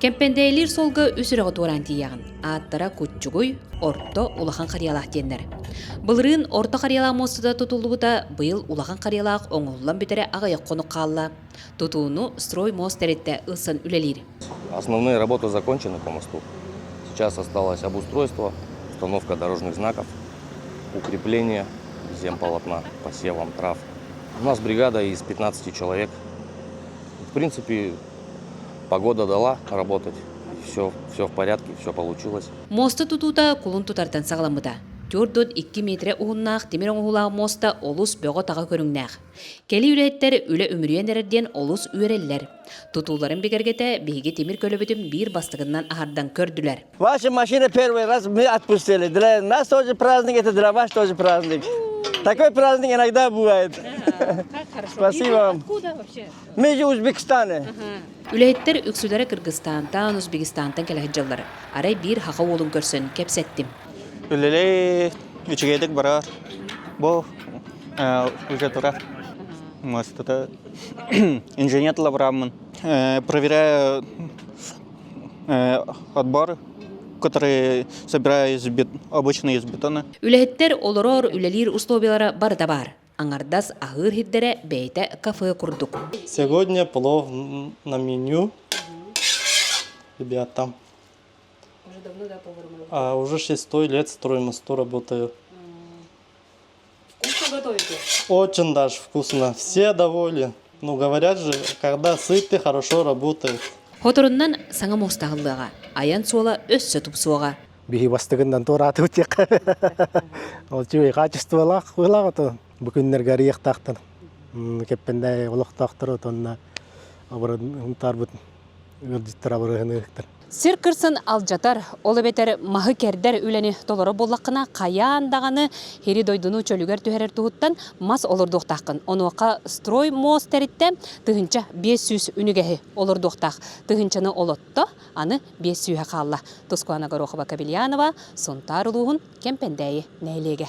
Кэмпэндээйилиир суолга үс үрэҕи туораан тиийэҕин. Ааттара Куччугуй, Орто, Улахан Харыйалаах диэннэр. Былырыын Орто Харыйалаах муостата тутуллубута, быйыл Улахан Харыйалаах оҥоһуллан бүтэрэ аҕыйах хонук хаалла. Тутууну «Строймост» тэрилтэ ылсан үлэлиир. Основные работы закончены по мосту. Сейчас осталось обустройство, установка дорожных знаков, укрепление земполотна посевом трав. У нас бригада из 15 человек. В принципе, погода дала работать. Все, все в порядке, все получилось. Муоста тутуута кулун тутартан саҕаламмыта. 42 метрэ уһуннаах тимир оҥоһуулаах муоста олус бөҕө-таҕа көрүҥнээх. Кэлии үлэһиттэр үлэ үмүрүйэн эрэр диэн олус үөрэллэр. Тутууларын бигэргэтэ биһиги тимир көлөбүтүн биир бастакыннан аһардан көрдүлэр. Ваша машина первый раз мы отпустили. Для нас тоже праздник, это для вас тоже праздник. Такой праздник иногда бывает. Спасибо вам. Откуда вообще? Мы из Узбекистана. Үлэһиттэр үксүлэрэ Кыргызстантан, Узбекистантан кэлэ сылдьаллар. Арай биир саха уолун көрсөн кэпсэттим. Үлэлээ үчүгэйдик барар. Бу уже турар. Мостата инженер лабораммын. Проверяю отбор, который собираю из бет... обычно из бетона. Үлэһиттэр олорор, үлэлиир условиялара барыта баар. Аҥардас аһыыр сирдэрэ бэйэтэ кафе курдук. Сегодня плов на меню. Ребята. Уже давно, да, поваром А уже шестой лет строймосту работаю. Вкусно готовите? Очень даже вкусно. Все довольны. Ну, говорят же, когда сытый, хорошо работает. Хоторуннан саҥа муоста аһыллыаҕа, айан суола өссө тупсуоҕа. Биһи бастыгынан туораатыбыт диэххэ. Ол үчүгэй качестволаах быһыылаах ото бу күннэргэ арыйыахтаахтар. Кэппэндээйи олохтоохтору отонно оборонтаарбыт ыалдьыттар абырыһыныахтар. Сир кырсын алдьатар, ол эбэтэр маһы кэрдэр үлэни толоро буоллаххына, хайаан даҕаны сири дойдуну чөлүгэр түһэрэр туһуттан мас олордуохтааххын. Онуоха строймост тэрилтэ 1500 үнүгэһи олордуохтаах. Тыһыынчаны олотто, аны биэс сүүһэ хаалла. Тускуана Горохова-Кобельянова, Сунтаар улууһун Кэмпэндээйи нэһилиэгэ.